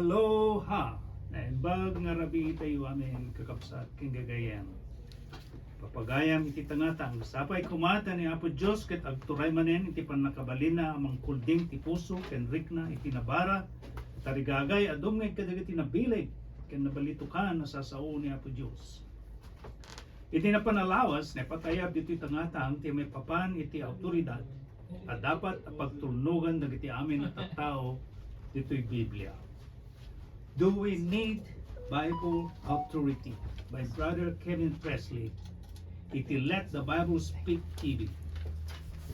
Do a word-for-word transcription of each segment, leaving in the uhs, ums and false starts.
Aloha! Naimbag nga rabii tayo amin, kakabsat ken gagayyem. Papagayam iti tangatang, sapay koma ta ni Apo Dios ket agturay manen iti pannakabalinna a mangkulding ti puso ken rikna iti nabara, tarigagay a dumngeg kadagiti nabileg ken nabalitokan a sasao ni Apo Dios. Iti napan a lawas, naipatayab ditoy tangatang ti maipapan iti awtoridad a dapat a pagtulnogan dagiti amin a tattao ditoy Biblia. Do we need Bible authority? By Brother Kevin Presley, iti Let the Bible Speak T V.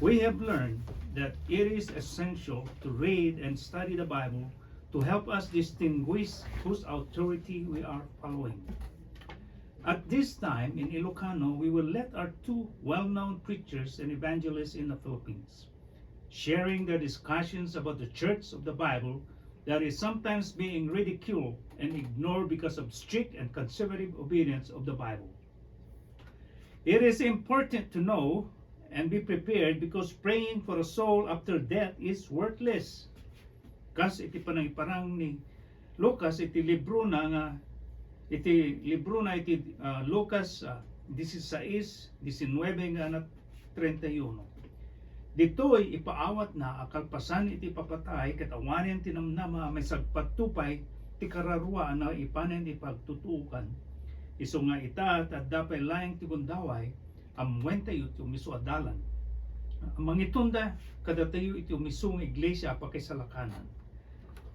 We have learned that it is essential to read and study the Bible to help us distinguish whose authority we are following. At this time in Ilocano, we will let our two well-known preachers and evangelists in the Philippines sharing their discussions about the Church of the Bible that is sometimes being ridiculed and ignored because of strict and conservative obedience of the Bible. It is important to know and be prepared because praying for a soul after death is worthless. Kas iti panangiparang ni Lucas iti librona nga, iti librona iti, ah, Lucas, ah, disisais, disinnuebe nga anak treinta y uno. Ditoy ipaawatna a kalpasan iti papatay ket awanen ti namnama a maisagpatto pay ti kararua a naipanen iti pagtutuokan. Isu nga ita, ta adda pay laeng ti gundaway, ammoentayo ti umiso a dalan. Mangitonda kadatayo iti umiso nga iglesia a pakaisalakanan.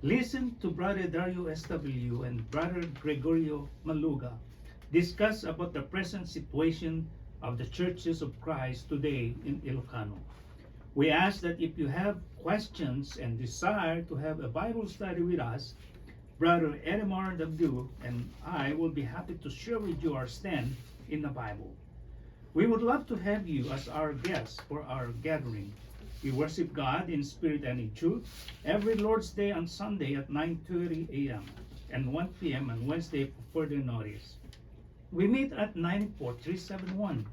Listen to Brother Dario S W and Brother Gregorio Maluga discuss about the present situation of the Churches of Christ today in Ilocano. We ask that if you have questions and desire to have a Bible study with us, Brother Edemar W and I will be happy to share with you our stand in the Bible. We would love to have you as our guest for our gathering. We worship God in spirit and in truth every Lord's Day and Sunday at nine thirty a m and one p m on Wednesday for further notice. We meet at nine four three seven one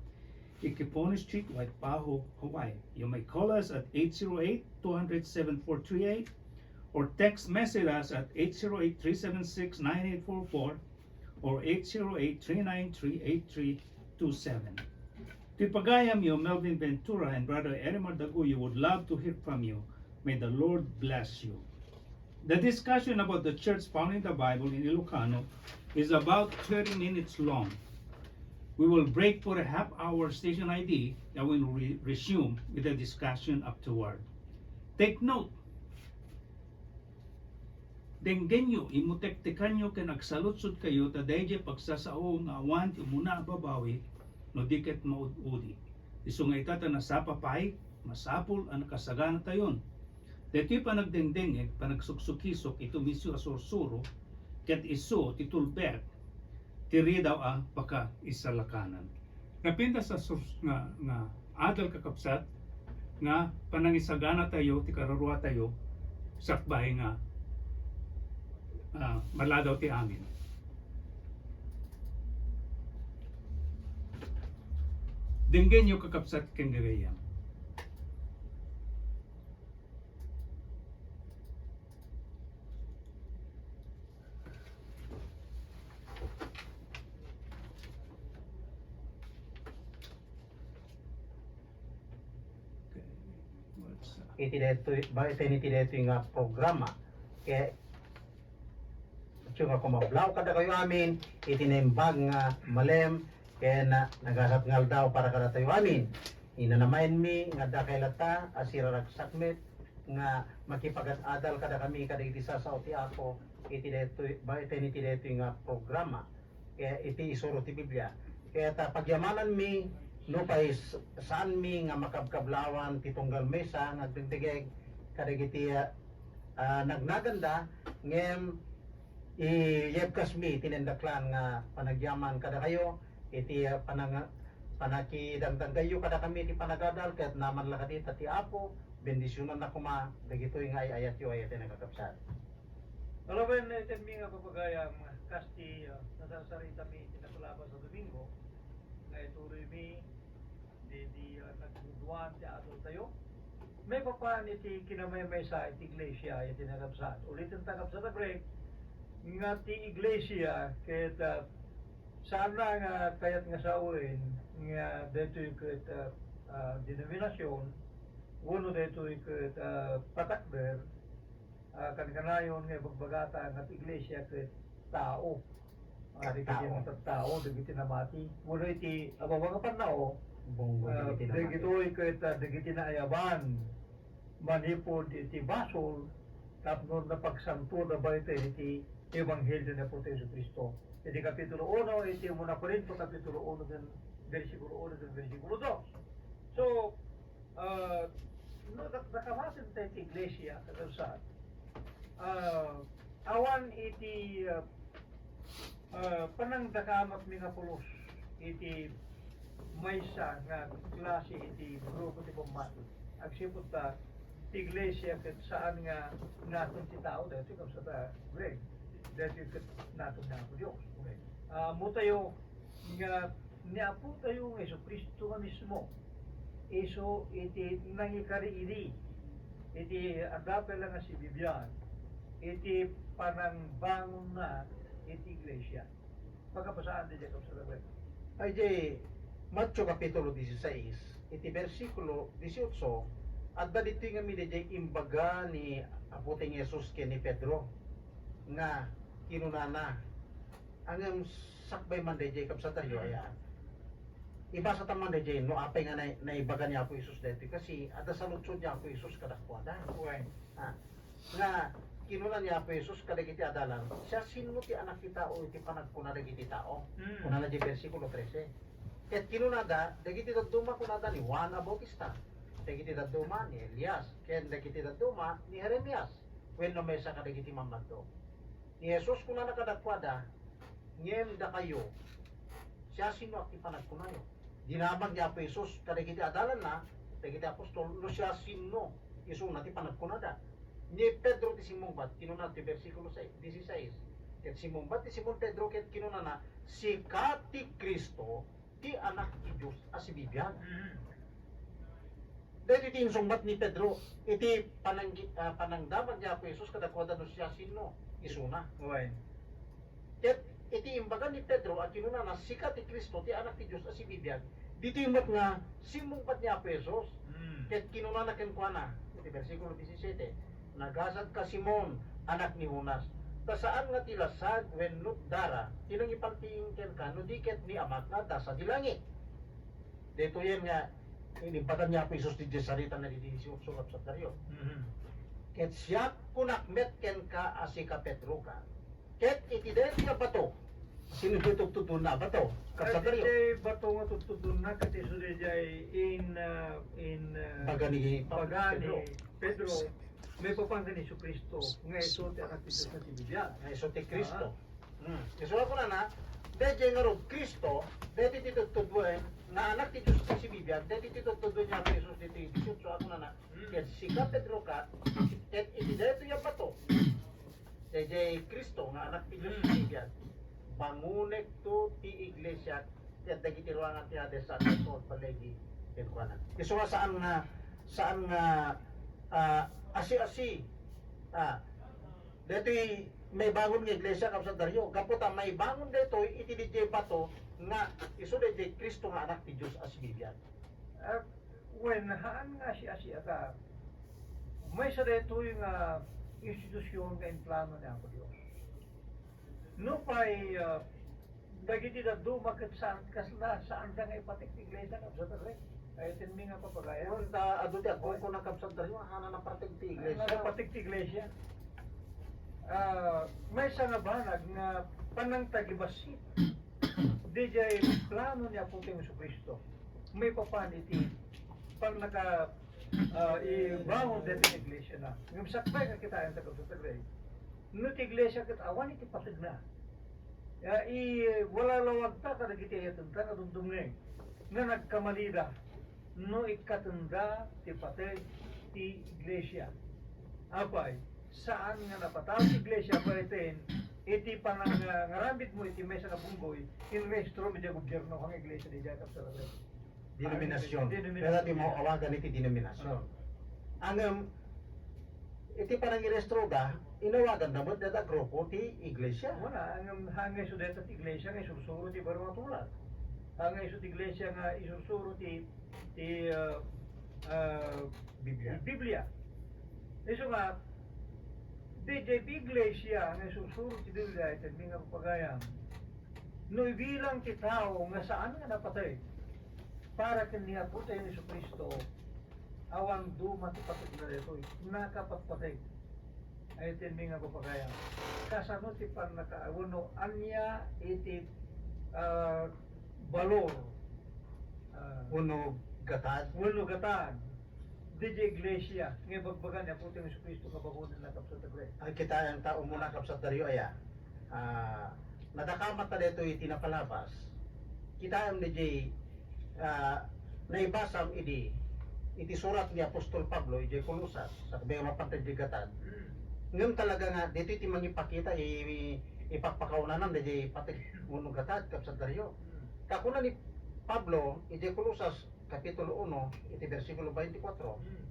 Ikipone Street, White Pajo, Hawaii. You may call us at eight zero eight, two hundred, seven four three eight or text message us at eight zero eight, three seven six, nine eight four four or eight zero eight, three nine three, eight three two seven. To ipagayam you, Melvin Ventura and Brother Eddie Mardaguyo would love to hear from you. May the Lord bless you. The discussion about the church found in the Bible in Ilocano is about thirty minutes long. We will break for a half hour station I D and will re- resume with the discussion afterward. Take note, denggenyo, imutektekanyo ken agsaludsodkayo ta daydiay pagsasao nga awan ti umuna a babawi no di ket maud-udi. Isu nga ita ta nasapa pay, masapul a nakasaganatayon. Daytoy panagdengdengngeg, panagsuksukisok iti umiso a sursuro, ket isu ti tulbek ti ridaw a pakaisalakanan. Napintas a sus-, nga, nga adal, kakabsat, nga panangisaganatayo ti karuruatayo sakbay nga, ah, maladaw ti amin. Denggenyo, kakabsat ken gagayyem. Iti daytoy, ba, iti, iti daytoy nga programa. Kaya, iti nga kumablaw kadakayo amin, iti naimbag nga malem, ken nagasat nga aldaw para kadatayo amin. Inanamaenmi nga adda kay latta a siraragsak met nga makipagat-adal kadakami kadagiti sasao ti Apo iti daytoy, ba, iti, iti daytoy nga programa. Kaya iti isuro ti Biblia. Kaya ta pagyamananmi, nupay s-, saanmi nga makabkablawan ti tunggal maysa nga agdegdegeg kadagiti, ah, nagnaganda, ngem iyebkasmi ti nindaklan nga panagyaman kadakayo iti, ah, panang-, panakidangdanggayo kadakami ti panagadal, ket naman la kadita ti Apo, bendisionanna koma dagitoy nga ay-ayatyo, ay-ayaten a kakabsat. Alawen, eh, tenmi nga papagayam, kas ti, ah, nasarsaritami iti napalabas a Domingo, nga ituloymi, di, di, ah, nagduduaan ti adaltayo. Maipapan iti kinamaymaysa iti iglesia, iti nakabsat. Uliten ta, kabsat a Greg, nga ti iglesia ket, ah, saanna nga kayat nga sawen nga daytoy ket, ah, ah, denominasion wenno daytoy ket, ah, patakder, ah, kankanayon nga ibagbagata nga ti iglesia ket tao. Ah, dagiti Tao. Tattao, dagiti namati. Wenno iti abaga nga pannao, Bunggo ah, dagiti namati. Dagitoy ket, ah, dagiti naayaban manipud iti basol tapno napagsanto na bayten iti ebanghelio ni Apo Jesu-Cristo. Iti Kapitulo uno, iti Una Corinto, Kapitulo uno, ken bersikulo uno, ken bersikulo dos. So, ah, no, nak-, nakamaten tayo ti iglesia, kakabsat. Ah, awan iti, ah, ah, panangdakamatmi nga pulos iti maysa nga klase iti grupo ti pammati. Agsipud ta, ti iglesia ket saan nga naton ti tao, daytoy kabsat a Greg. Daytoy ket naton nga Apo Dios. Okay. Ah, ammotayo nga ni Apotayo nga Jesu-Cristo nga mismo, isu iti nangikariidi iti adda pay la nga sibibiag iti panangbangonna iti iglesia. Pagkapasaan ti Jacob sa Ay, jay Mateo Kapitulo dieciséis, iti bersikulo dieciocho, adda ditoy nga midaydiay imbaga ni Apo ti Jesus ken ni Pedro nga kinunana, ngem sakbay man daydiay, kabsat, tayo aya. Ibasa ta man daydiay no apay nga nay-, naibaga ni Apo Jesus daytoy, kasi adda saludsod ni Apo Jesus kadakuada. Wen. Ah, nga kinuna ni Apo Jesus kadagiti adalan, "Siasino ti Anak ti Tao iti panagkuna dagiti tao?" Mm. Kunana di bersikulo trese. Ket kinunada, dagiti dadduma kunada ni Juan a Bautista, dagiti dadduma ni Elias, ken dagiti dadduma ni Jeremias, wenno maysa kadagiti mammadto. Ni Jesus kunana kadakuada, "Ngem dakayo, siasinoak ti panagkunayo?" Dinamag ni Apo Jesus kadagiti adalanna, dagiti apostol, no siasino isuna ti panagkunada. Ni Pedro ti simmungbat, kinuna ti bersikulo sais, dieciséis, ket simmungbat ni Simon Pedro ket kinunana, "Sika ti Cristo, ti Anak ti Dios a sibibiag." Mm. Daytoy ti insungbat ni Pedro iti pananggi-, ah, panangdamag ni Apo Jesus kadakuada no siasino isuna. Wen. Ket iti imbaga ni Pedro a kinunana, "Sika ti Cristo, ti Anak ti Dios a sibibiag," ditoy met nga simmungbat ni Apo Jesus. Mm. Ket kinunana kenkuana, iti bersikulo diecisiete, "Nagasatka, Simon, anak ni Jonas, ta saan nga ti lasag wenno dara ti nangipaltiing kenka, no di ket ni Amak nga adda sadi langit." Daytoyen nga inimbatan ni Apo Jesus ti sarita na di dieciocho, kabsat Dario. Mhm. "Ket siak, kunak met kenka a sika Pedroka. Ket iti daytoy a bato," sino ti tudtudonna a bato, kabsat Dario? Iti bato nga tudtudonna, ket isu daydiay in, ah, in, ah, Baga ni baga ni Pedro. Pedro, maipapan ken ni Jesu-Cristo, nga isu ti Anak ti Dios a sibibiag. Nga isu ti Cristo. Ah. Hmm. Isu a kunana, daydiay ngarud Cristo, daytoy ti tudtuduen nga Anak ti Dios a sibibiag, daytoy ti tudtuduen ni Apo Jesus ditoy dieciocho a kunana, Hmm. "Ket sika, Pedroka, ket iti daytoy a bato," daydiay Cristo nga Anak ti Dios a sibibiag, "Bangonekto ti iglesiak, ket dagiti ruangan ti Hades saanto agpalligi kenkuana." Isu a saan nga, saan nga, ah, asi-asi. Ah, daytoy maibangon nga iglesia, kabsat Dario, gapu ta maibangon daytoy iti daydiay bato nga isu daydiay Cristo nga Anak ti Dios a sibibiag. Ah, wen, haan nga asi-asiata. Maysa daytoy nga institusion nga implano ni Apo Dios. Nupay, ah, dagiti dadduma ket saan, kasla, saanda nga ipatik ti iglesia, kabsat Dario. Ay, tinmi nga papagayam. Wen, ta, adu ti agkunkuna, kabsat Dario, haan a napatik ti iglesia. Haan a napatik ti iglesia. Ah, maysa nga banag nga panangtagibassit daydiay plano ni Apo Jesu-Cristo maipapan iti pannaka, ah, ibangon daytoy nga iglesia na. Ngem sakbay nga kitaen ta, kabsat Dario, no ti iglesia ket awan iti pategna, ya, i-, walalawagta kadagiti ayatenta nga dumdumngeg nga nagkamalida no ikkatenda ti pateg ti iglesia. Apay, saan nga napatay ti iglesia, apay, iti panang, ah, ngaramidmo iti maysa nga bunggoy, inrehistrom iti gobierno nga iglesia daydiay, kabsat Dario. Denominasion. Denominasion. Pero ti mo awagan iti denominasion. Ah. Ngem, Iti panangirestroda, inawaganda met dayta grupo ti iglesia. Wala, ngem haan nga isu dayta ti iglesia nga isursuro ti baro a tulad. Haan nga isu ti iglesia nga isursuro ti, ti, ah, ah, Biblia. Biblia. Isu nga, di, di, di iglesia nga isursuro ti Biblia, iti mi nga papagayam. No ibilang ti tao nga saan nga napateg para ken ni Apo tayo Jesu-Cristo, awan duma ti pateg na daytoy. Nakapatpateg. Ay, iti mi nga papagayam. Kasano ti pannaka-, wenno ania iti, ah, balor, ah, wenno gatad? Wenno gatad. Didiay iglesia nga ibagbaga ni Apo Jesu-Cristo nga bangonen na, Kapsat Agre. Ay, kitaen ta umuna, Kapsat Dario, aya. Ah, nadakamat ta daytoy iti napalabas. Kitaem didiay, ah, naibasam idi, iti surat ni Apostol Pablo idiay Colosas, sakbay nga mapantay diay gatad. Mm. Ngem talaga nga, ditoy ti mangipakita, i-, i-, ipakpakaunanan didiay pateg wenno gatad, Kapsat Dario. Mm. Ta kuna ni Pablo idiay Colosas, Kapitulo uno, iti bersikulo twenty-four. Hmm.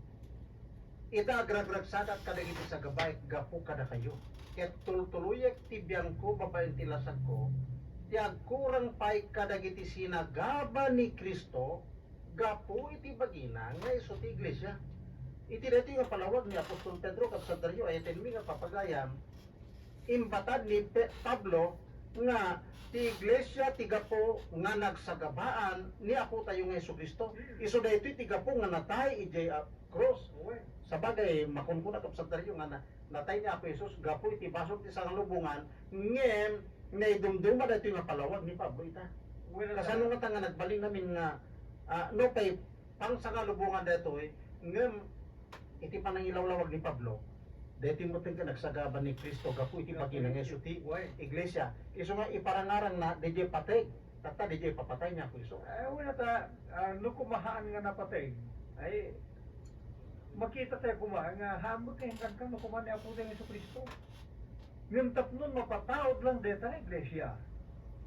Ita, agragragsakat kadagiti sagabaek gapu kadakayo, ket tultuloyek ti biangko babaen ti lasagko, ti agkurang pay kadagiti sinagaba ni Cristo gapu iti bagina nga isu ti iglesia. Iti daytoy nga palawag ni Apostol Pedro, Kapsat Dario, ay atenmi nga papagayam, imbatad ni Pe-, Pablo nga ti iglesia ti gapu nga nagsagabaan ni Apotayo nga Jesu-Cristo. Mm. Isu daytoy ti gapu nga natay idiay, ah, krus. Uy. Sabagay, makunkuna, Kapsat Dario, nga na-, natay ni Apo Jesus gapu iti basol ti sangalubongan, ngem naidumduma daytoy nga palawag ni Pablo ita. Uy, nasa- Kasano ngata nga nagbalin amin nga, ah, no pay pangsangalubongan daytoy, ngem iti panangilawlawag ni Pablo, daytoy met nga nagsagaba ni Cristo gapu iti Gapu pagina nga iti isu ti Uy. Iglesia. Isu nga iparangarangna, didiay pateg, tatta didiay papatay ni Apo Jesu. Ay, wala ta, ah, no kumahaan nga napateg, ay, makita tayo kuma nga hamut nga hinkan kan no kumahaan ni Apo Jesu Cristo. Ngem tapno mapataud lang dayta nga iglesia,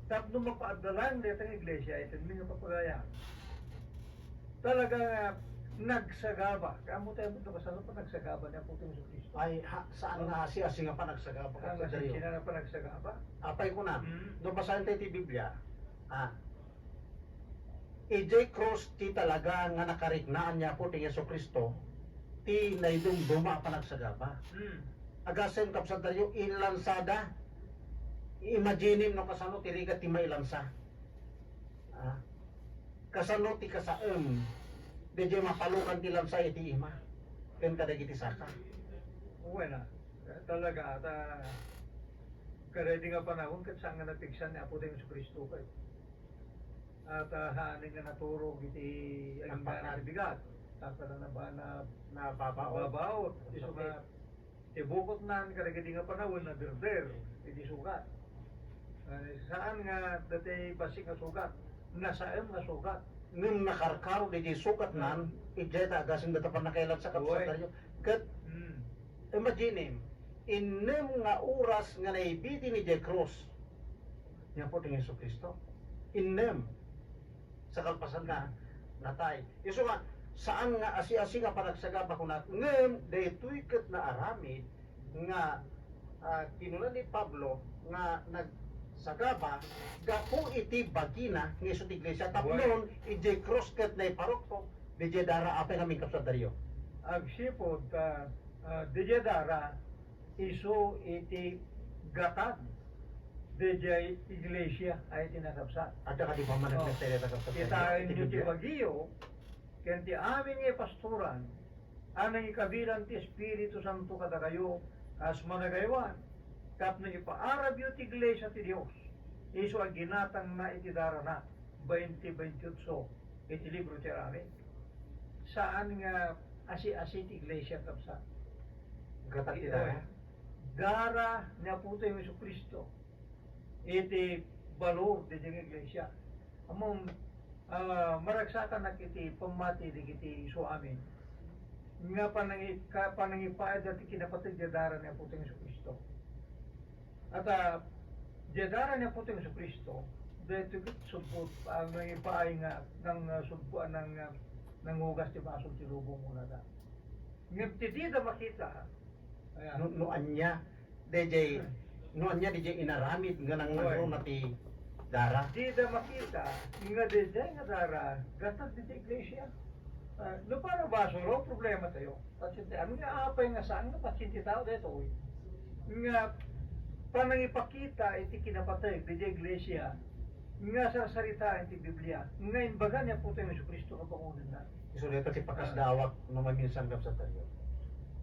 tapno mapaadda lang dayta nga iglesia, iti mi nga papagayam. Talaga nga nagsagaba. Kaya mo tayo, no kasano pa nagsagaba ni Apo Jesu Cristo? Ay, ha, saan nga asi-asi nga panagsagaba, Ang Kapsat Dario? Asin sina nga panagsagaba? Apay ko na, Mm. no basahin tayo ti Biblia, ah, Idiay krus ti talaga nga nakarignaan ni Apo ti Jesu-Cristo ti naidumduma a panagsagaba. Hmm. Agasem, Kapsat Dario, ilansada. Imaginem no kasano ti rigat ti mailansa. Ah, kasano ti kasaem, didiay mapalukan ti lansa iti ima ken kadagiti saka. Bueno, talaga, ta, kadaydi nga panahon, ket saan nga napigsan ni Apo Jesu-Cristo kay. At, ah, haanen nga naturog iti Nagpatay. Agingga ti bigat. Tapno na ba na Nababaot. Nababaot. Isu nga, Sakit. Ti bukotnan kadagidi nga panawen, naderder iti sugat. Ah, saan nga dati bassit nga sugat, nasaem nga sugat. Ngem nakarkaro diti sugatnan, Hmm. idiay ta agasem data pannakailansa, Uy. Kapsat Dario. Ket, Hmm. imaginem, innem nga oras nga naibiti idiay krus ni Apo ti Jesu-Cristo. Innem. Sa kalpasanna, natay. Isu nga, saan nga asi-asi nga panagsagaba kuna, ngem daytoy ket naaramid nga, ah, kinuna ni Pablo nga nagsagaba gapu iti bagina nga isu ti iglesia. Tapnon, Uy. Idiay krus ket naiparuktok, didiay dara, apay ngamin, Kapsat Dario? Agsipud ta, ah, didiay dara, isu iti gatad didiay iglesia a iti nakabsat. Adda kadi pammanagna Oh. Ti taenyo ti bagio ken ti amin nga ipastoran a nangikabilan ti Espiritu Santo kadakayo kas managaywan tapno ipaarabyo ti iglesia ti Dios isu a ginatangna iti darana, twenty twenty-eight iti libro ti Aramid. Saan nga asi-asi ti iglesia, kabsat. Gatad ti Iti dara. Dara ni Apotayo Jesu-Cristo iti balor daydi nga iglesia. Ammom, ah, maragsakanak iti pammati dagiti isuamin nga panangi-, ka-, panangipaayda ti kinapateg ti dara ni Apotayo Jesu-Cristo. At, ah, diay dara ni Apotayo Jesu-Cristo, daytoy ket sumpo, ah, nangipaay nga nang, ah, sumpo, ah, nang, ah, nangugas ti basol ti lubong kunada. Ngem ti dida makita, Ayan. No, no ania, dayjay, no ania dayjay inaramid nga nangngaruna ti dara. Dida makita nga dayjay nga dara, gatad dayjay iglesia. Ah, no para basol, problema tayo. Pasyente, ano nga apay nga saan nga pasyente tao daytoy? Nga panangipakita iti kinapateg dayjay iglesia nga sarsaritaen ti Biblia, nga imbaga ni Apotayo Jesu-Cristo nga bangonenna. Isu dayta ti pakasdaawak no maminsan, kabsat Dario.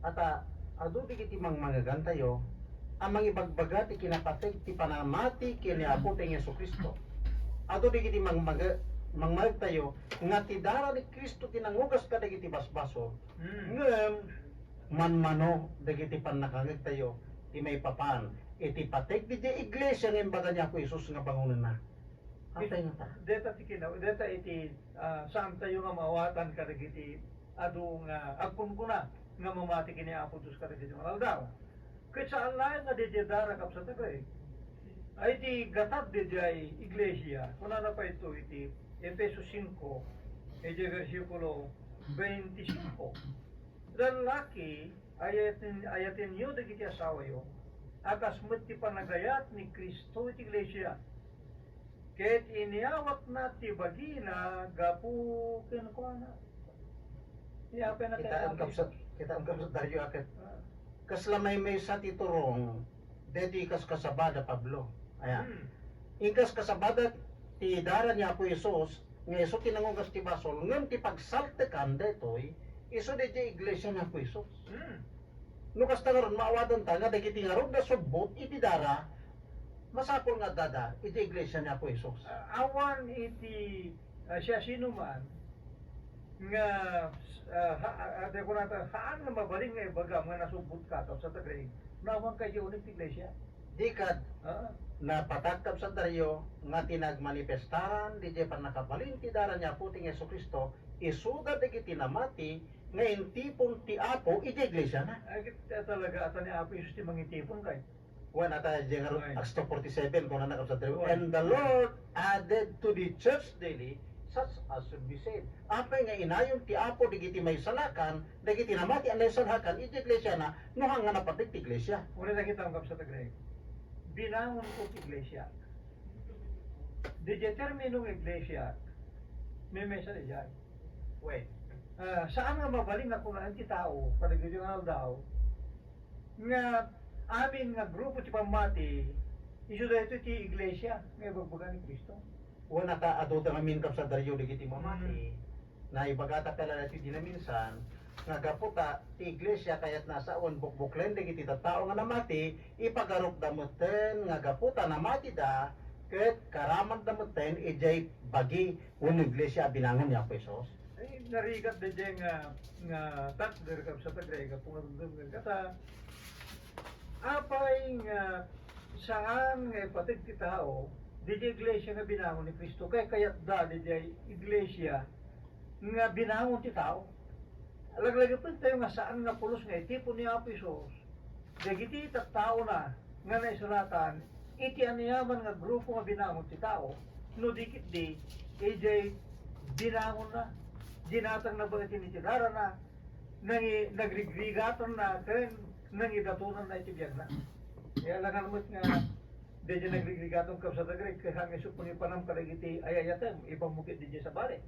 Ata, adu dagiti mangmangegantayo a mangibagbaga ti kinapateg ti panamati ken ni Apotayo Jesu-Cristo. Adu dagiti mangmage-, mangmaegtayo nga ti dara ni Cristo ti nangugas kadagiti basbasol. Hmm. Ngem, manmano dagiti pannakangegtayo ti maipapan iti pateg dayjay iglesia nga imbaga ni Apo Jesus nga bangonenna. Apay ngata? Deta ti kinaw-, deta iti, ah, saantayo nga maawatan kadagiti adu nga agkunkuna nga mamati ken ni Apo Dios kadagiti nga aldaw. Ket saan laeng nga dayjay dara, kabsat a Greg. Ay ti gatad dayjay iglesia, kunana pay ito iti Efeso singko, iti bersikulo twenty-five. Lallaki, ayaten-, ayatenyo dagiti asawayo, a kas met ti panagayat ni Cristo iti iglesia. Ket iniyawatna ti bagina gapu kenkuana. Ni apay na Kita tayo ang kapsat, kita ang kapsat Dario, aket. Ah. Kasla maymaysa ti turong deti kaskasabada, Pablo. Ayan. Hmm. Inkas kasabada ti dara ni Apo Jesus, nga isu ti nangugas ti basol, ngem ti pagsaltekan daytoy, isu dayjay iglesia ni Apo Jesus. Hmm. No kasta ngarud, maawadanta nga dagiti ngarud nga subbot iti dara, masapul nga addada iti iglesia ni Apo Jesus. Ah, awan iti, ah, siasinoman nga, ah, ha-, ah, kunata, haan nga mabalin nga ibagam nga nasubbot ka, kabsat a Greg, no awan kay uneg ti iglesia. Di kad Ah. napatak, kabsat Dario, nga ti nagmanifestaran dayjay pannakabalin ti dara ni Apo ti Jesu-Cristo, isuda dagiti namati nga intipon ti Apo iti iglesiana. Ay, ket talaga, ata ni Apo Jesus ti mangitipon kay. Wen, ata diay ngarud, Ay. Acts two forty-seven, kunana, kabsat Dario, Wen. "And the Lord added to the church daily such as should be saved." Apay nga inayon ti Apo dagiti maisalakan, dagiti namati a naisalhakan iti iglesiana, no haan nga napateg ti iglesia. Wen, nakita mo, kabsat a Greg. Binangon ko ti iglesia. Dayjay termino nga iglesia, maymaysa dayjay. Wen. Ah, saan nga mabalin nga kunaan ti tao, kadagiti nga aldaw, nga amin nga grupo ti pammati, isu daytoy ti iglesia nga ibagbaga ni Cristo. Wen, ata, adu ta ngamin, kabsat Dario, dagiti mamati. Mm. Naibagata pay la daytoy dinaminsan, nga gapu ta ti iglesia kayatna a sawen bukbuklen dagiti tattao nga namati, ipagarupda metten nga gapu ta namatida, ket karamanna metten idiay bagi wenno iglesia a binangon ni Apo Jesus. Ay, narigat dayjay nga, nga takder, kabsat a Greg, gapu nga dumdumgen kata, apay nga saan nga ipateg ti tao dayjay iglesia nga binangon ni Cristo, kay kayatda dayjay iglesia nga binangon ti tao. Laglagipentayo nga saan nga pulos nga itipon ni Apo Jesus dagiti tattaona nga naisalatan iti aniaman nga grupo nga binangon ti tao, no di ketdi, idiay binangonna, dinatangna baet iti darana, nangi-, nagrigrigatanna, ken nangidatonanna iti biagna. Kaya langan met nga, dayjay nagrigrigaton, kabsat a Greg, ket hangin isu pangipanam kadagiti ay-ayatem, ipammukit dayjay sabali.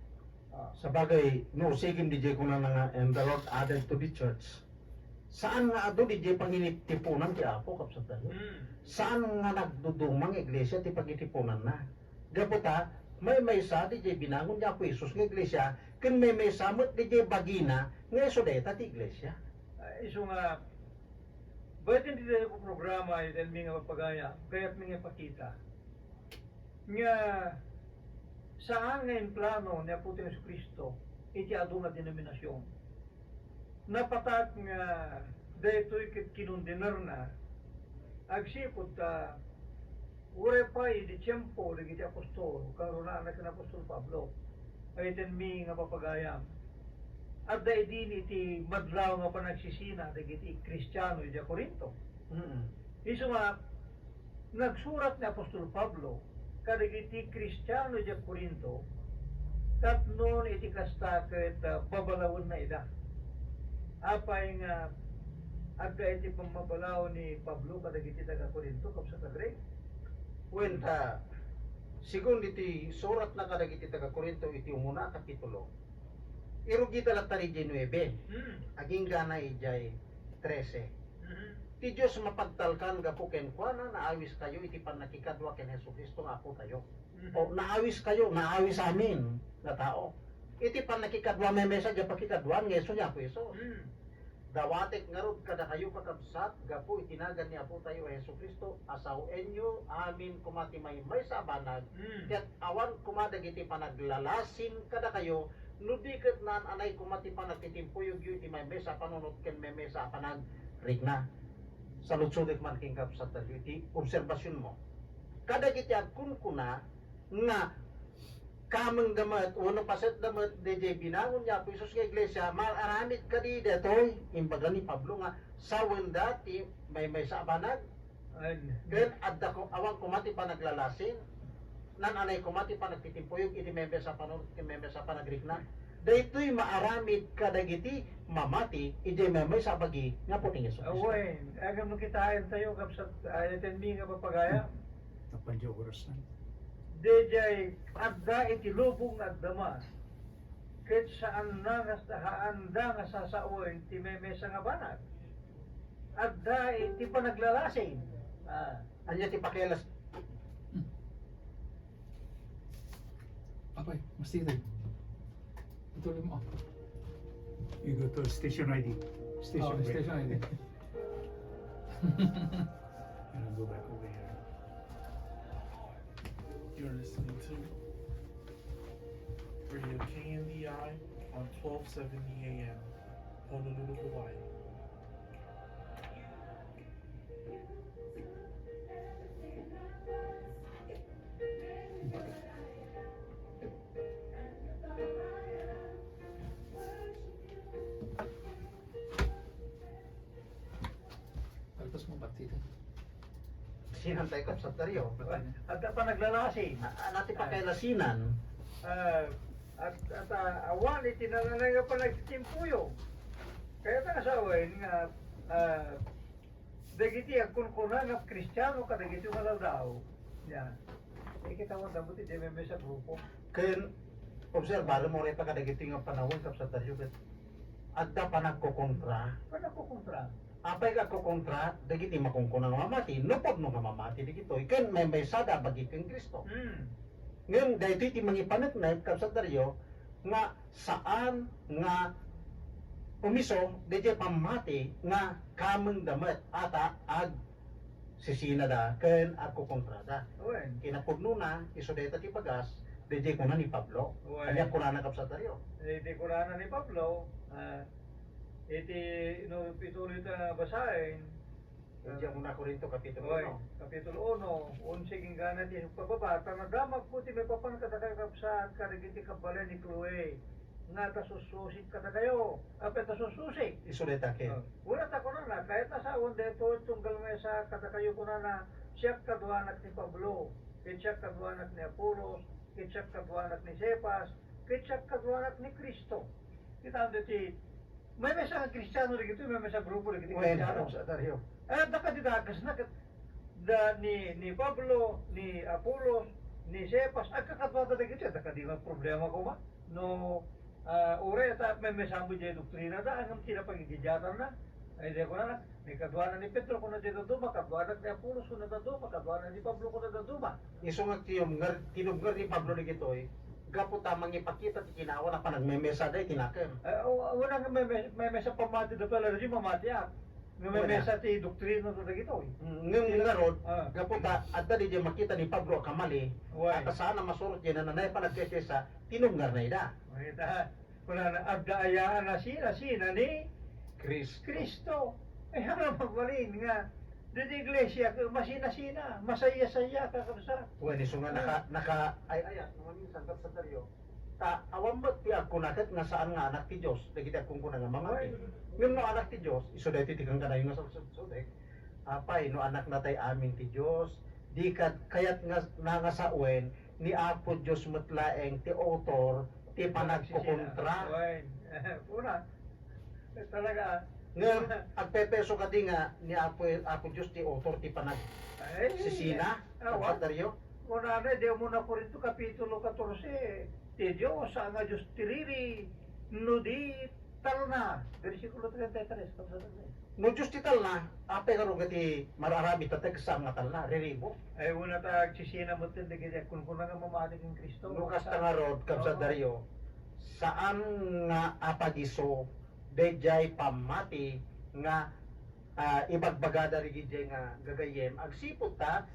Ah. Sabagay, no, sige, dayjay kunana nga, "And the Lord added to the church." Saan nga adu dayjay pangitiponan ti Apo, kabsat a Greg. Hmm. Saan nga nagduduma nga iglesia ti pangitiponanna. Gapu ta, maymaysa dayjay binangon ni Apo Jesus nga iglesia, ken maymaysa met dayjay bagina nga isu dayta ti iglesia. Ah, isu nga, baet iti programa, iti mi nga pagayam, kayatmi nga ipakita nga saan nga implano ni Apo Jesu-Cristo iti adu nga denominasion. Napatak nga daytoy ket kinondenerna agsipud ta uray pay idi tiempo dagiti apostol, kangrunaan ken apostol Pablo, ay iti mi nga papagayam. Adda idin iti madlaw nga panagsisina dagiti Kristiano idiay Corinto. Mm. Isu nga, nagsurat ni apostol Pablo kadagiti Kristiano idiay Corinto, tapno iti kasta ket, ah, babalawenna ida. Apay nga Adda iti pammabalaw ni Pablo kadagiti taga-Corinto, kabsat a Greg? Wen, ta, segun ditoy suratna kadagiti taga-Corinto iti umuna a kapitulo, irugida latta idiay nuebe, Hmm. aginggana idiay trese. Mhm. Ti Dios mapagtalkan gapu kenkuana, naawiskayo iti pannakikadua ken Jesu-Cristo nga Apotayo. Mhm. O, naawiskayo, naawis amin nga tao. Iti pannakikadua, maymaysa diay pakikaduaan nga isu ni Apo Jesus. Hmm. Dawatek ngarud kadakayo, kakabsat, gapu iti nagan ni Apotayo a Jesu-Cristo, a sawenyo amin koma ti maymaysa a banag, Mm. ket awan koma dagiti panaglalasin kadakayo, no di ket naan-anay koma ti panagtitimpuyoyo iti maymaysa a panunot ken maymaysa a panagrikna. Saludsodek man ken kabsat, dagiti obserbasionmo. Kadagiti agkunkuna nga kamengda met wenno pasetda met daydiay binangon ni Apo Jesus nga iglesia, maaramid kadi daytoy? Imbaga ni Pablo nga sawenda ti maymaysa a banag. Amen. Ken adda ko, awan koma ti panaglalasin, naan-anay koma ti panagtitimpuyog iti maymaysa a panunot ken maymaysa a panagrikna. Daytoy maaramid kadagiti mamati idiay maymaysa a bagi nga Apo ni Jesu-Cristo. Awen, agam no kitaentayo, kabsat, ayatenmi nga papagayam. Tapno diay oras na. Daydiay adda iti lubong nga agdama, ket saanda nga, saanda nga sasawen ti maymaysa nga banag. Adda iti panaglalasin. Ah. Ania ti pakilas- Apay, mas titay. Ituloy mo. You go to station I D. Station Oh, I D. Station I D. And I'll go back over here. You're listening to Radio K N D I on twelve seventy A M, Honolulu, Hawaii. Alpas mo, Batita. Sinan tayo, Kabsat Dario. Adda panaglalasin. A-, a-, nati Ah. pakailasinan. Ah, at, at, ah, awan iti naan-anay nga panagtitimpuyo. Kayatna nga sawen nga, ah, dagiti agkunkuna nga Kristiano kadagiti nga aldaw, ya. Eh, kita mo, damo ti di maymaysa grupo. Ken, obserbarem, uray pa kadagiti nga panawen, Kabsat Dario, ket adda panagkokontra. Panagkokontra. Apay nga agkokontra dagiti makunkuna nga mamati, no pudno nga mamati dagitoy, ken maymaysada a bagi ken Cristo. Hmm. Ngem daytoy ti mangipaneknek, Kabsat Dario, nga saan nga umiso daytoy pammati nga kamengda met a ta agsisinada ken agkokontrada. Wen. Kinapudnona, isu dayta ti bagas, daytoy kuna ni Pablo. Wen. Ania kunana, Kabsat Dario? Daytoy kunana ni Pablo, ah, iti, no, ituloy ta basaen, Iti Una Corinto, Kapitulo Oy, uno. Kapitulo uno, onse ken gana ti pagbaba, ta nadamagko ti maipapan kadakayo, kabsat, kadagiti kabalay ni Chloe, nga ta sussusik kadakayo. Apay ta sussusik? Isu dayta ket. Oh, kuna ta kunana, kayatna sawen daytoy tunggal maysa kadakayo, kunana, siak kaduanak ni Pablo, ket siak kaduanak ni Apolos, ket siak kaduanak ni Cephas, ket siak kaduanak ni Cristo. Kita ti Maymaysa nga Kristiano dagitoy, maymaysa grupo dagiti Wen, Kristiano. Sa Dario. Eh, adda kadi dakesna ket da ni, ni Pablo, ni Apolos, ni Cephas, agkakaduada dagitoy, adda kadi nga problema koma. No, ah, uray ta maymaysa met diay doktrinada, ngem ti napagiddidiatanna. Ay, di ko na, ni kaduana ni Pedro, kuna diay dadduma, kaduana ni Apolos, kuna dadduma, kaduana ni Pablo, kuna dadduma. Isu nga tinubngar, tinubngar ni Pablo dagitoy, gapu ta mangipakita ti ginawana a panagmemesa dayta ti nakem. Eh, o, wala nga meme-, memesa pammati da pala, di mamatiak. Nga Wala. memesa ti doktrina to dagitoy. Mm, ngem Ti-, ngarud, ah. gapu ta adda di makita ni Pablo a kamali, Wala. at saan a masurot diay nananay panagkesesa, tinubngar na ida. Makita, wala na, adda aya a nasi-, nasina ni Cristo. Cristo. Ay, haan a magbalin nga, ditoy iglesia, ka, masinasina, masaya-saya, kakabsat. Wen, isu nga naka, Ah. naka, ay, ay, ah, mga minsan, kabsat Dario, ta, awan met ti agkuna ket nga saan nga anak ti Dios, dagiti agkunkuna nga mamati. Ay. Ngem no anak ti Dios, isu daytoy ti kankanayon nga sarsarsutek, Apay, no anaknatay amin ti Dios, di kad-, kayat nga, na nga sawen, ni Apo Dios met laeng ti autor ti panagkukontra. Wen. Una, talaga, Ngem agpepeso kadi nga ni Apo, Apo Dios ti author ti panagsisina, Ay, Kapsat Dario? Kunana, di mo na Corinto Kapitulo katorse, ti Dios, saan nga Dios ti riri, no di talna. Bersikulo treinta y tres, Kapsat Dario. No Dios ti talna, apay ngarud nga ti mar-aramid ta ti saan nga talna, riribo? Ay, una ta agsisina met dagiti agkunkuna nga mamati ken Cristo. No kasta ngarud, Kapsat Oo. Dario, saan nga apagiso daydiay pammati nga, ah, ibagbagada dagiti nga gagayyem, agsipud ta,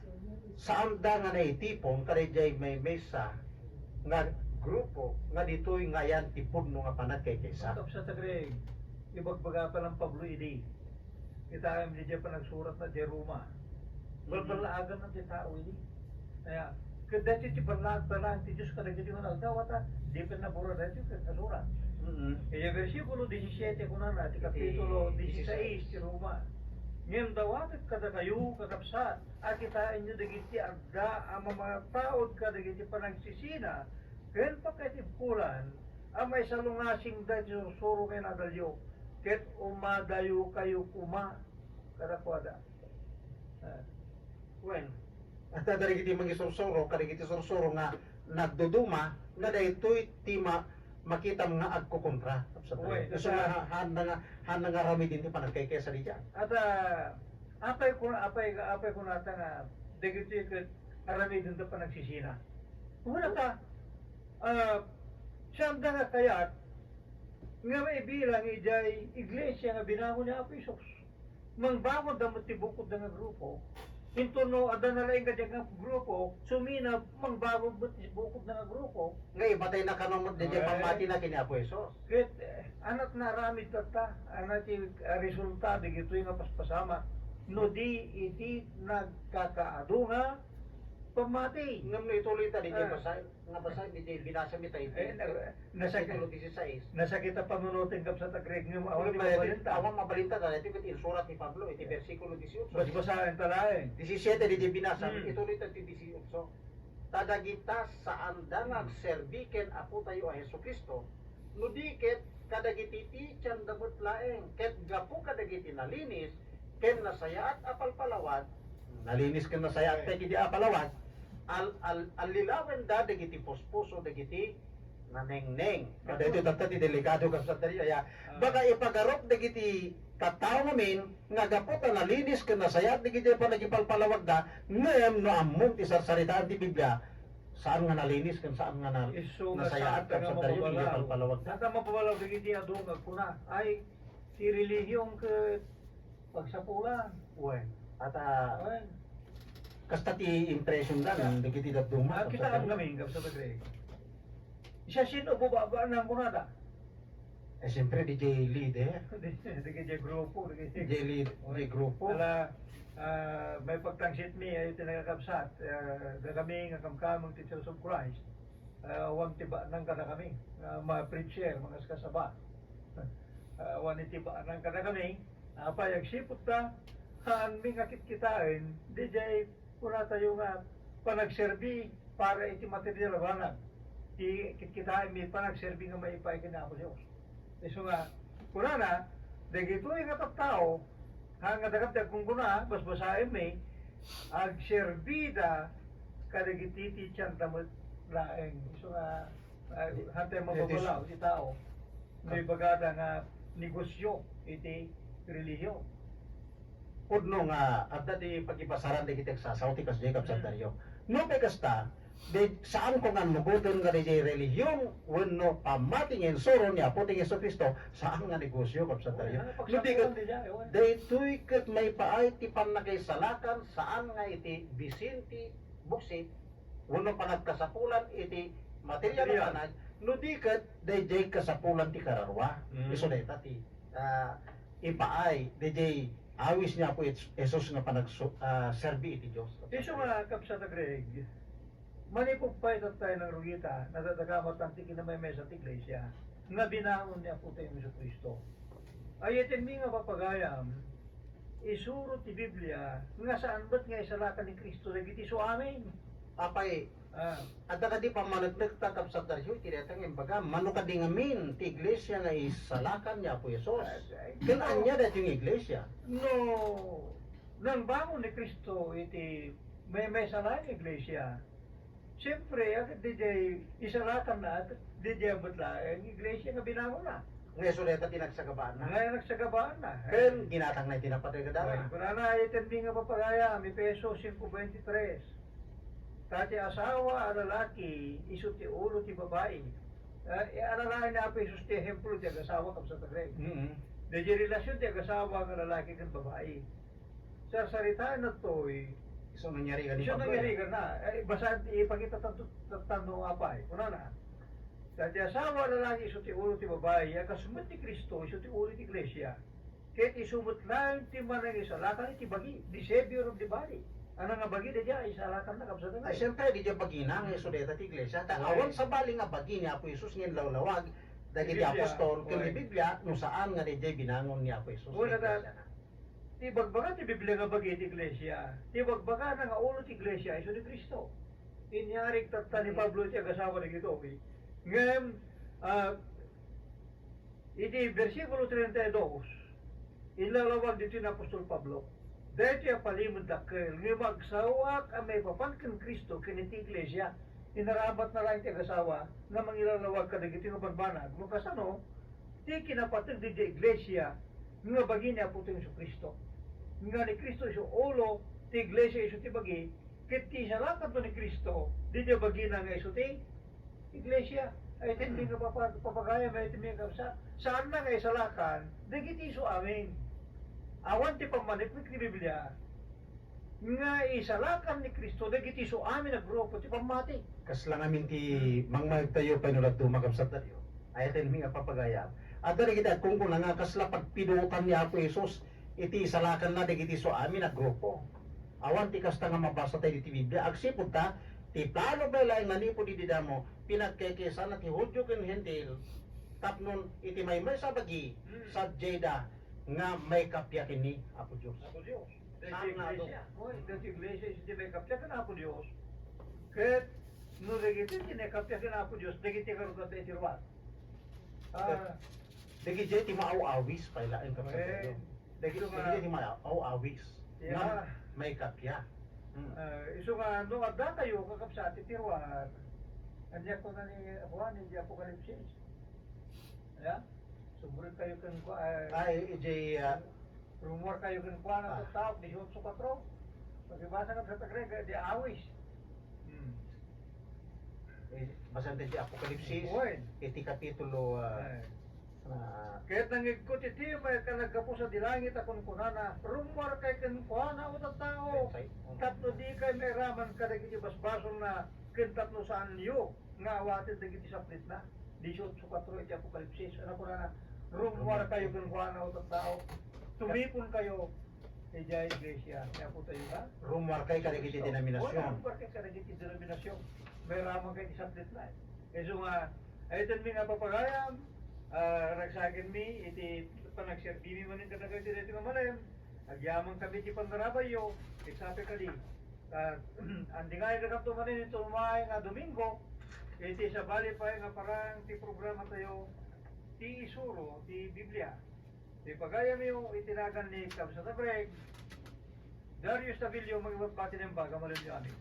saanda nga naitipon kadaydiay maymaysa nga grupo nga ditoy nga ayan ti pudno nga panagkaykaysa. Kapsat a Greg, ibagbaga pa lang Pablo idi. Kitaem daydiay panagsuratna diay Roma. Mm. Balballaagan ti tao idi. Kaya, ket daytoy ti ballaagan ti Dios kadagiti nga aldaw, ta, di pen nabura daytoy ket nasurat. Mm. Kaya bersikulo disisiete kunana, ti kapitulo Ti disisais ti Roma. Ngem dawatek kadakayo, kakabsat, a kitaenyo dagiti adda a mamataud kadagiti panagsisina ken pakaitimpulan a maisalungasingda ti sursuro nga inadalyo, ket umadayokayo koma kadakuada. Ah. Wen. Adda dagiti mangisursuro, kadagiti sursuro nga nagduduma, nga daytoy ti ma-, makitam nga agkukontra. Wen, Isu nga ha-, haanda nga, haanda nga aramiden ti panagkaykaysa daydiay. At, ah, apay kun-, apay, apay kunata nga dagitoy ket aramiden ti panagsisina. Wala ta, ah, saanda nga kayat nga maibilang idiay iglesia nga binangon ni Apo Jesus. Mangbagod da met ti bukodda nga grupo. Inton no adda nalaing kadi nga grupo, suminab, mangbagod met ti bukodda nga grupo. Nga ibatay na kano met daydiay Ay. pammatina ken ni Apo Jesus. Ket, eh, anat na aramid tatta, anat ti, ah, resulta dagitoy nga paspasamak. No di iti nagkakaadu nga pammati. Ngem no ituloy ta daydiay Ah. basaen, nga basaen, daydiay binasami ta iti Eh, na-, nasakit, Kapitulo disisais. Nasakit a panunoten, Kapsat a Greg, ngem awan Ngem, ti eh, mabalinta. awan mabalinta, daytoy ket insurat ni Pablo iti bersikulo dieciocho. Basbasaen ta laeng. Disisiete, daydiay binasa, Hmm. ituloy ta ti dieciocho. Ta dagita saanda nga Hmm. agserbi ken Apotayo a Jesu-Cristo, no di ket kadagiti titianda met laeng, ket gapu kadagiti nalinis ken nasayaat a palpalawag, nalinis ken nasayaat pay idi a palawag, al-, al-, allilawenda dagiti puspuso dagiti nanengneng. Daytoy tatta ti delikado, Kapsat Dario, aya, Ah. baka ipagarup dagiti tattao ngamin nga gapu ta nalinis ken nasayaat dagiti panagipalpalawagda, ngem no ammom ti sarsaritaen ti Biblia, saan nga nalinis ken saan nga na-, Isu nga nasayaat, saan nga Kapsat Dario, dagiti mapabalaw. palpalawagda. Saan nga mapabalaw dagiti adu nga kuna, ay, ti relihion ket pagsapulan. Wen. At, ah, Wen. kasta ti impression da, Kasta. dagiti dadduma, Ah, Kapsat kitaan Dario. kami, Kapsat Greg. Siasino bubaba nang kunada? Eh, siyempre, daydiay leader. Dagiti grupo, dagiti Daydiay lead-, Wen. daydiay grupo. Ala, ah, may pagtangsit mi, ay, tinagakabsat, ah, da kami nga kamkameng ti Church of Christ. Ah, awan ti banang kadakami, ah, mga preacher, mga askasaba. Ah, awan iti banang kadakami, apay agsipud ta, haanmi nga kitkitaen, daydiay kunatayo nga panagserbi para iti material a banag. Ti kitkitaenmi panagserbi nga maipaay ken Apo Dios. Isu nga, kunana, dagitoy nga tattao, ha, nga dagiti agkunkunaa, basbasaenmi, agserbida kadagiti titianda met laeng. Isu nga, ah, hantay mababalaw ti tao. No ibagada nga negosyo iti relihion. Pudno nga adda ti pagibasaran dagiti agsasao ti kasdiay, Kapsat Dario. No pay kasta, di, saanko nga annugoten nga daydiay relihion wenno pammati nga insuro ni Apotayo Jesu-Cristo, saan nga negosyo, Kapsat Dario. Wen, ano, No di ket, pagsapulan di daydiay, wen. daytoy ket maipaay ti pannakaisalakan, saan nga iti bisin ti buksit, wenno panagkasapulan iti material a Material. banag, no di ket daydiay kasapulan ti kararua. Mm. Isu dayta ti, ah, ipaay, daydiay awis ni Apo Jes-, Jesus nga panagsu-, ah, serbi iti Dios. Isu nga, Kapsat a Greg, manipud pay tattay nangrugita, nadadakamatan tanti kinamaymaysa ti iglesia, nga binangon ni Apotayo Jesu-Cristo. Ayatenmi nga papagayam, isuro ti Biblia nga saan met nga isalakan ni Cristo dagiti isuamin. Apay, Ah. Adda kadi pammaneknekta, Kabsat Dario, iti dayta nga imbaga, mano kadi ngamin ti iglesia nga isalakan ni Apo Jesus? Ah, ay, Ken no. Ania daytoy nga iglesia? No, nangbangon ni Cristo iti maymaysa laeng nga iglesia. Siyempre, agid diay isalakanna, diay met laeng iglesia nga binangonna. Nga isu dayta ti nagsagabaanna. Nga nagsagabaanna. Ken ginatangna iti napateg a dara. Ay, kunana, iti nga papagayam, Efeso cinco veintitrés. Ta ti asawa a lalaki, isu ti ulo ti babai. Eh, ialalaen ni Apo Jesus ti ehemplo ti agasawa, Kabsat Greg. Mm-hmm. Daydi relasyon ti agasawa nga lalaki ken babai. Sarsaritaen daytoy. Isu nangyarigan ni Isu Pablo, nangyarigan na. Eh, basta ipakita tanto, tanto apay. Kunana, ta ti asawa a lalaki isu ti ulo ti babai, a kas met ni Cristo isu ti ulo ti iglesia. Ket isu met laeng ti manangisalakan iti bagi, the Savior of the body. Ano nga bagi, daydi isalakanna, Kabsat? Ay, siyempre, daydi bagina nga isu dayta ti iglesia. Ta Right. Awan sabali nga bagi ni Apo Jesus nga inlawlawag dagiti Biblia. Apostol, ken ni Right. Biblia, no saan nga daydi binangon ni Apo Jesus Wala nga da-, iglesia na. Ti bagbaga ti Biblia nga bagi ti iglesia. Ti bagbagana nga ulo ti iglesia, isu ni Cristo. Inyarig tatta ni Mm. Pablo ti agasawa dagitoy. Ngem, ah, iti bersikulo treinta y dos, inlawlawag ditoy ni apostol Pablo, daytoy a palimed dakkel, ngem agsaoak a maipapan ken Cristo ken iti iglesia. Inaramatna laeng ti agasawa nga mangilawlawag kadagitoy nga bambanag. No kasano, ti kinapateg daydi iglesia nga bagi ni Apotayo Jesu-Cristo. Nga ni Cristo isu ulo, ti iglesia isu ti bagi, ket ti isalakanto ni Cristo, daydi bagina nga isu ti iglesia. Ay, ti Hmm. nga papa-, papagayam, ay, ti nga sa-, saanna nga isalakan, dagiti isu amin. Awan ti pammaneknek ni Biblia, nga isalakan ni Cristo dagiti isu amin a grupo ti pammati. Kasla ngamin ti Hmm. mangmayegtayo pay no dadduma, Kabsat Dario. Ay, ti nga papagayam. Adda dagiti agkunkuna nga kasla pagpidotan ni Apo Jesus iti isalakanna dagiti isu amin a grupo. Awan ti kasta nga mabasatayo iti Biblia. Agsipud ta, ti plano pay laeng manipud idi damo, pinagkekesana ti Judio ken Hentil, tapno iti maymaysa a bagi, Hmm. sadiayda nga maikappia ken ni Apo Dios. Apo Dios. Dagiti Tama, iglesia. Dok. Oy, dagiti iglesia, iti maikappia ken Apo Dios. Ket, no dagiti ti naikappia ken Apo Dios, dagiti karugatan iti ruar. Ah. Dagiti ti maaw-awis pay laeng, Kabsat Oy. Dario. Dagiti, Isu nga dagiti ti maaw-awis. Yeah. Nga maikappia. Hmm. Ah, isu nga, no, adda kayo, kakabsat, iti ruar. Ania kuna ni Juan, iti Apokalipsis. Yeah? Sumrek kayo ken kua-, ah, Ay, iti, ah, Rummuar kayo ken kuana, Ah. Tattaok, dieciocho cuatro. Pakibasa nga sa Tagalog, di awis. Hmm. Eh, basaen ti Apokalipsis, Oy. Iti kapitulo, ah, Ay. Ah. Ket nangigko ti timek a naggapu sadi langit a kunkunana, "Rummuarkay kenkuana, O tattao, Ay, ay. Tapno dikay mairaman kadagiti basbasolna, ken tapno saanyo nga awaten dagiti saplitna." Dieciocho cuatro iti Apokalipsis. Ano kunana? "Rummuarkayo kenkuana, O tattao. Tumiponkayo idiay iglesia ni Apotayo nga." Rummuarkay kadagiti denominasion. Oy, rummuarkay kadagiti denominasion. Mairaman kay ti saplitna. Isu nga, ay, iti mi nga papagayam, ah, ragsakenmi iti panagserbimi manen kadagiti daytoy nga malem. Agyamankami iti pannarabayyo, ket sapay kadi, ah, andingayda kanto manen iti umay nga Domingo, iti sabali pay nga parang ti programatayo, ti isuro ti Biblia. Ti pagayamyo iti nagan ni Kabsat a Greg, Dario Estavillo, mangibabbati nga imbaga, malinyo amin.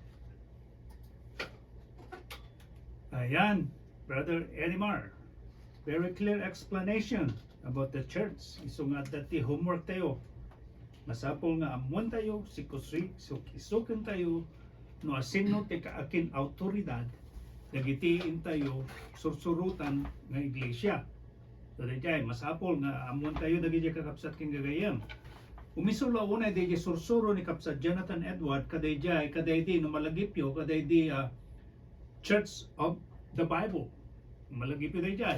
Ayan, Brother Edimar. Very clear explanation about the church. Isu nga adda ti homework tayo. Masapul nga ammuan tayo, sikusi-, suk-, isuken tayo, no asino ti kaakin autoridad, dagiti intayo sursurutan nga iglesia. So, daydiay, masapul nga ammuan tayo dagiti kakabsat ken gagayyem. Umiso la unay daydiay sursuro ni Kabsat Jonathan Edward, kadaydiay, kadaydi, no malagipyo, kadaydi, ah, Church of the Bible. Malagipyo daydiay.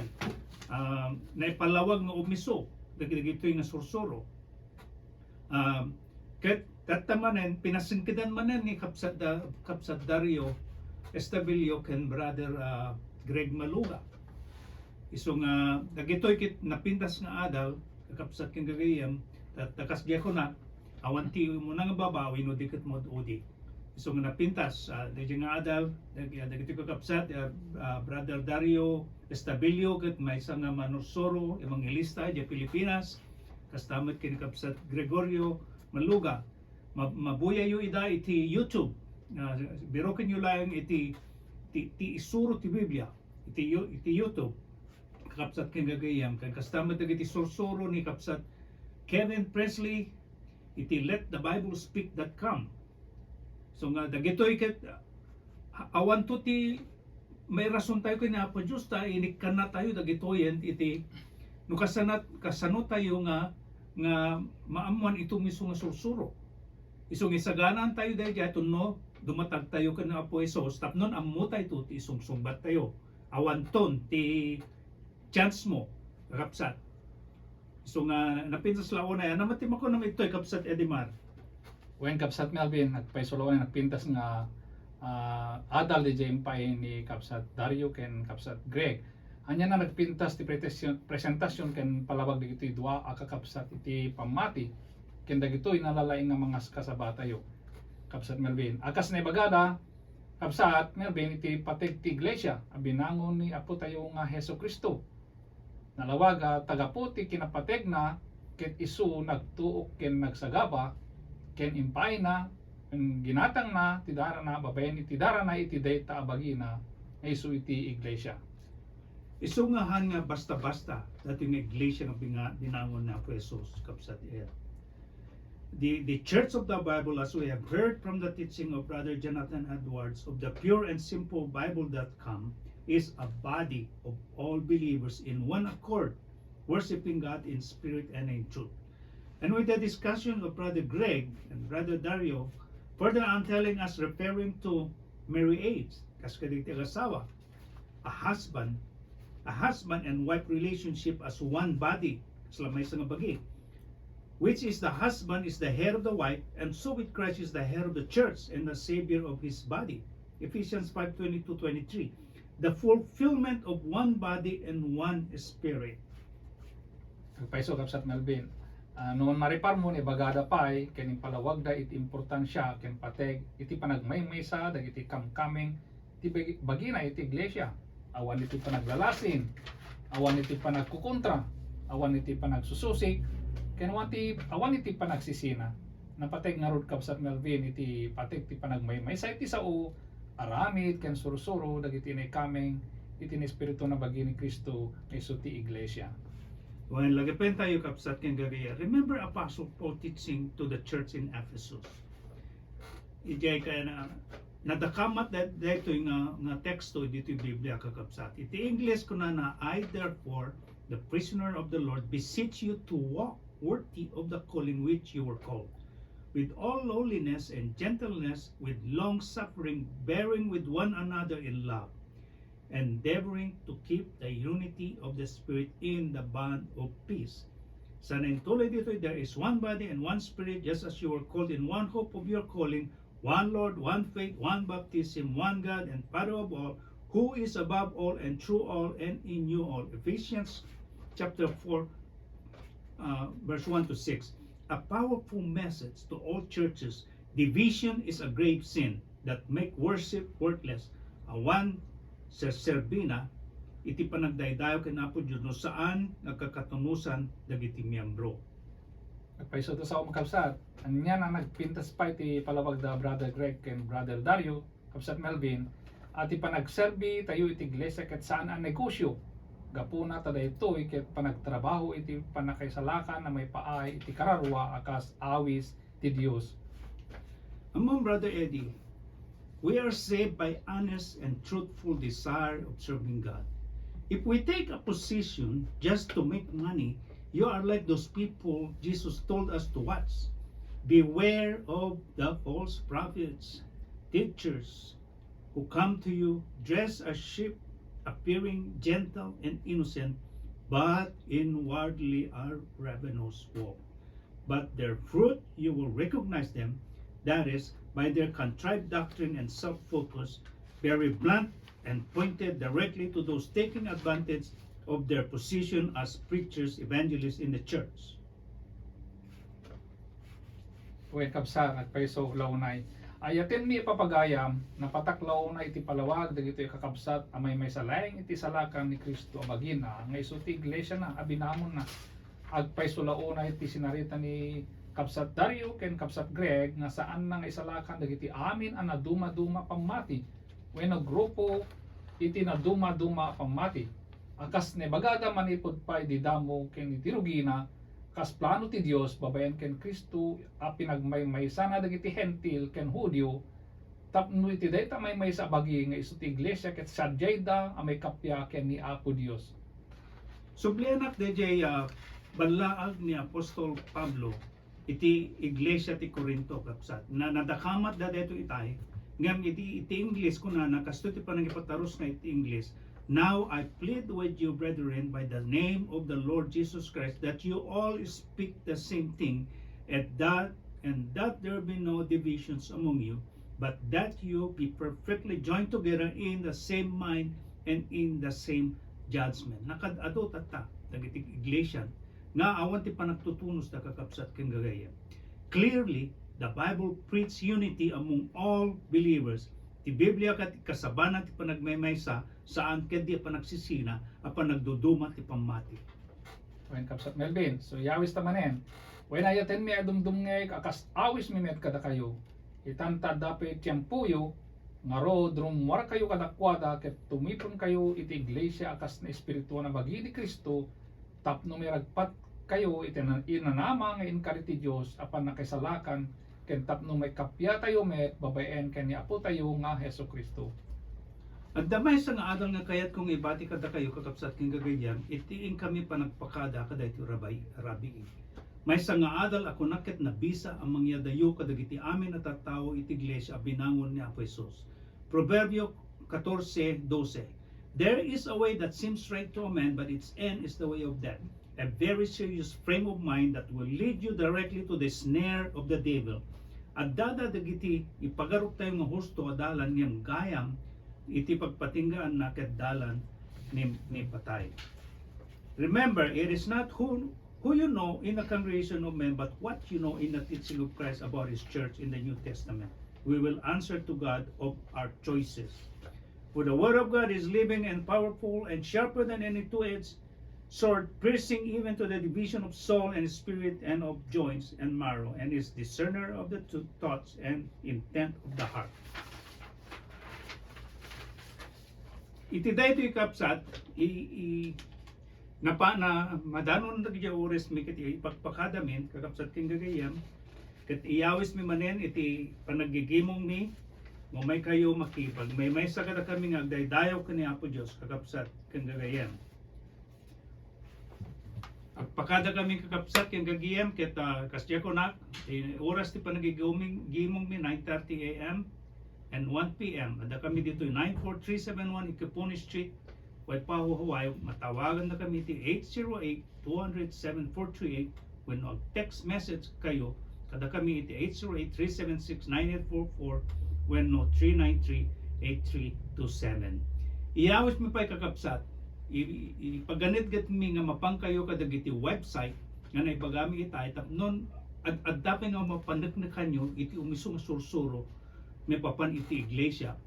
Ah, naipalawag nga umiso dagiti, dagitoy nga sursuro. Ah, ket tatta manen, pinasingkedan manen ni Kabsat Da-, Kabsat Dario Estavillo ken Brother, ah, Greg Maluga. Isu nga, dagitoy ket napintas nga adal, kakabsat ken gagayyem, ta-, ta kas diay kunak, awan ti umuna nga babawi no di ket maud-udi. So nga napintas, ah, daydi nga adal, dag-, ah, dagiti kakabsat, ah, ah, Brother Dario Estabillo, ket maysa nga manursuro, evangelista, idiay Pilipinas, kasta met ken ni Kabsat Gregorio Maluga. Ma-, mabuyayo ida iti YouTube. Ah, birokenyo laeng iti, ti, ti isuro ti Biblia, iti You-, iti YouTube. Kakabsat ken gagayyem, ken kasta met dagiti sursuro ni Kabsat Kevin Presley, iti let the Bible speak dot com. So nga dagitoy ket, ah, awanto ti mairason tayo ken ni Apo Dios ta inikkannatayo dagitoyen iti no kasana-, kasano tayo nga, nga maammoan ito mismo nga sursuro. Isu nga isaganaan tayo daydiay tapno dumatag tayo ken ni Apo Jesus tapno ammo tayo ti isungsungbat tayo. Awanton ti chance mo, kakabsat. So nga, napintas la unay. Ania met ti makunam itoy, Kabsat Edimar? Wen, Kabsat Melvin, nagpayso la unay napintas nga, ah, adal daydiay impay ni Kabsat Dario ken Kabsat Greg. Ania na nagpintas ti pretes-, presentasion ken palawag dagitoy dua a kakabsat iti pammati ken dagitoy nalalaing nga mangaskasabatayo, Kabsat Melvin. A kas naibagada, Kabsat Melvin, iti pateg ti iglesia a binangon ni Apo tayo nga Jesu-Cristo. Nalawag a tagapu ti kinapategna ket isu nagtuok ken nagsagaba ken impaayna ken ginatangna ti darana babaen iti darana iti dayta a bagina nga isu iti iglesia. Isu nga han nga basta-basta daytoy nga iglesia nga binga-, binangon ni Apo Jesus, Kabsat Ed. The, the Church of the Bible, as we have heard from the teaching of Brother Jonathan Edwards of the pure and simple Bible dot com, is a body of all believers in one accord, worshiping God in spirit and in truth. And with the discussion of Brother Greg and Brother Dario, further on telling us, referring to marriage, kas kadagiti agasawa, a husband, a husband and wife relationship as one body, kasla maysa nga bagi, which is the husband is the head of the wife, and so with Christ is the head of the church and the Savior of his body. Ephesians five twenty-two, twenty-three. The fulfillment of one body and one spirit. Agpayso, Kabsat Melvin. Ah, no mariparmo, naibagada pay ken impalawagda iti importansia ken pateg iti panagmaymaysa dagiti kamkameng ti bagi-, bagina iti iglesia. Awan iti panaglalasin, awan iti panagkukontra, awan iti panagsususig, ken awan ti, awan iti panagsisina. Napateg ngarud, Kabsat Melvin, iti pateg ti panagmaymaysa iti sao, aramid ken sursuro dagiti naikameng iti espiritu a bagi ni Cristo nga isu ti iglesia. Wen, lagipentayo, Kabsat ken gagayyem. Remember Apostle Paul teaching to the church in Ephesus. Idiay kaya na, nadakamat da-, daytoy nga, nga teksto ditoy Biblia, kakabsat. Iti Ingles, kunana, "I, therefore, the prisoner of the Lord, beseech you to walk worthy of the calling which you were called, with all lowliness and gentleness, with long suffering, bearing with one another in love, endeavoring to keep the unity of the Spirit in the bond of peace." Sana intulay ditoy, "There is one body and one Spirit, just as you were called in one hope of your calling, one Lord, one faith, one baptism, one God and Father of all, who is above all and through all and in you all." Ephesians chapter four, uh, verse one to six. A powerful message to all churches. Division is a grave sin that make worship worthless. Awan serserbina iti panagdaydayaw ken Apo Dios no saan nga kakatunosan dagiti miyembro. Agpayso ta sao, kakabsat. Ania a nagpintas pay ti palawag da Brother Greg ken Brother Dario, Kabsat Melvin, a ti panagserbi tayo iti iglesia ket saan a negosio. Gapuna ta daytoy ket panagtrabaho iti pannakaisalakan a maipaay iti kararua a kas awis ti Dios. Ammom, Brother Eddie, we are saved by honest and truthful desire of serving God. If we take a position just to make money, you are like those people Jesus told us to watch. Beware of the false prophets, teachers, who come to you dressed as sheep, appearing gentle and innocent, but inwardly are ravenous wolves. But their fruit you will recognize them, that is, by their contrived doctrine and self-focus, very blunt and pointed directly to those taking advantage of their position as preachers, evangelists in the church. Wen, kabsat, agpayso la unay. Ayatenmi, ipapagayam, napataklaw na iti palawag dagitoy kakabsat a maymaysa laeng iti salakan ni Cristo a bagina nga isu ti iglesiana a binangonna. Agpayso la unay ti sinarita ni Kabsat Dario ken Kabsat Greg nga saanna nga isalakan dagiti amin a nadumaduma pammati wenno grupo iti nadumaduma a pammati a kas naibagada manipud pay idi damo ken iti rugina, kas plano ti Dios babaen ken Cristo a pinagmaymaysana dagiti Hentil ken Judio, tapno iti dayta maymaysa a bagi nga isu ti iglesia ket sadiayda a maikappia ken ni Apo Dios. Sublianak daydiay, ah, ballaag ni Apostol Pablo iti iglesia ti Corinto, kabsat. Na, nadakamatda daytoy itay, ngem iti, iti Ingles, kunana, kastoy ti panangipatarusna iti Ingles, "Now I plead with you, brethren, by the name of the Lord Jesus Christ, that you all speak the same thing, and that, and that there be no divisions among you, but that you be perfectly joined together in the same mind and in the same judgment." Nakaad-adu tatta dagiti iglesia nga awan ti panagtutunosda, kakabsat ken gagayyem. Clearly, the Bible preach unity among all believers. Ti Biblia ket kasabana ti panagmaymaysa, saan ketdi a panagsisina a panagduduma ti pammati. Wen, Kabsat Melvin, so iyawis ta manen. Wen, ayatenmi a dumdumngeg a kas awismi met kadakayo. Itan ta adda pay tiempoyo, ngarud, rummuarkayo kadakuada ket tumiponkayo iti iglesia a kas naespirituan a bagi ni Cristo, tapno mairagpatkayo iti na-, inanama nga inkari ti Dios a pannakaisalakan, ken tapno maikappiatayo met babaen ken ni Apotayo nga Jesu-Cristo. Adda maysa nga adal nga kayatko nga ibati kadakayo, kakabsat ken gagayyem, iti inkami panagpakada kadaytoy rabii, rabii. Maysa nga adal a kunak ket nabisa a mangyadayo kadagiti amin a tattao iti iglesia a binangon ni Apo Jesus. Proverbio catorce doce, "There is a way that seems right to a man, but its end is the way of death." A very serious frame of mind that will lead you directly to the snare of the devil. Adda dagiti ipagaruptayo nga husto a dalan ngem gayam iti pagpatinggaanna ket dalan ni, ni patay. Remember, it is not who, who you know in the congregation of men, but what you know in the teaching of Christ about His church in the New Testament. We will answer to God of our choices. For the word of God is living and powerful and sharper than any two-edged sword, piercing even to the division of soul and spirit and of joints and marrow, and is discerner of the two thoughts and intent of the heart. Iti daytoy, kabsat, i, i, napa-, na, madanon dagiti oras mi ket ipagpakadamin, kakabsat ken gagayyem, ket iyawismi manen iti panaggigimongmi, umaykayo makipagmaymaysa kadakami nga agdaydayaw ken ni Apo Dios, kakabsat ken gagayyem. Agpakadakami, kakabsat ken gagayyem, ket, ah, kas diay kunak, ti oras ti panaggigimong-, gimongmi, nine thirty A M and one P M. Adda kami ditoy, nine four three seven one Ikipuni Street, Waipahu, Hawaii. Matawagannakami iti eight zero eight, two hundred, seven four three eight, wenno ag-text message kayo kadakami iti eight zero eight, three seven six, nine eight four four wenno three nine three, eight three two seven. Iyawismi pay, kakabsat, i-, i-, ipaganetgetmi nga mapankayo kadagiti website nga naibagami itay tapno ad-, adda pay nga mapaneknekanyo iti umisu nga sursuro maipapan iti iglesia.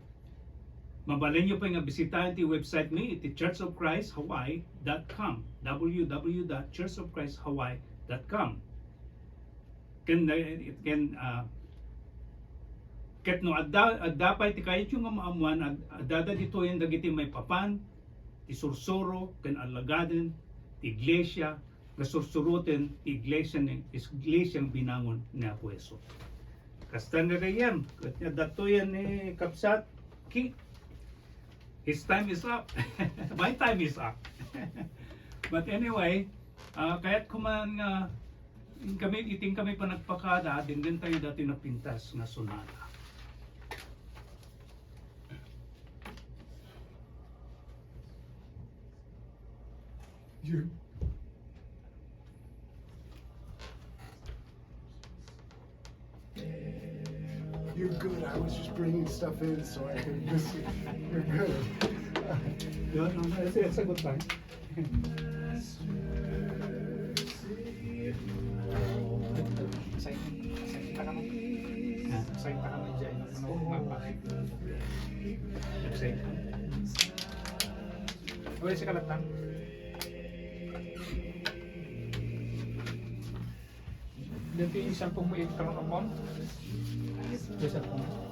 Mabalinyo pay nga bisitaen ti website mi iti church of christ hawaii dot com, W W W dot church of christ hawaii dot com. Ken, ken, ah, ket no adda, adda pay ti kayatyo nga maammoan, ad-, addada ditoyen dagiti maipapan ti sursuro ken allagaden ti iglesia nga sursuroten ti iglesia ni, iglesiang binangon ni Apo Jesus. Kasta nga gayam, ket nga datoyen ni Kabsat Ki, his time is up. My time is up. But anyway, ah, kayat ko man nga kami, iting kami panagpakada, denggen tayo dati napintas nga sonata. You're, you're good. I was just bringing stuff in so I could listen. You're good. No, no, no, it's, it's a good time. Sign, sign ka naman. Ah, Sign ta kami dyan. Ano, mapa. Sign. Wala si kalatan. Dati yung cellphone mo, i-turn on mo. Yung cellphone mo.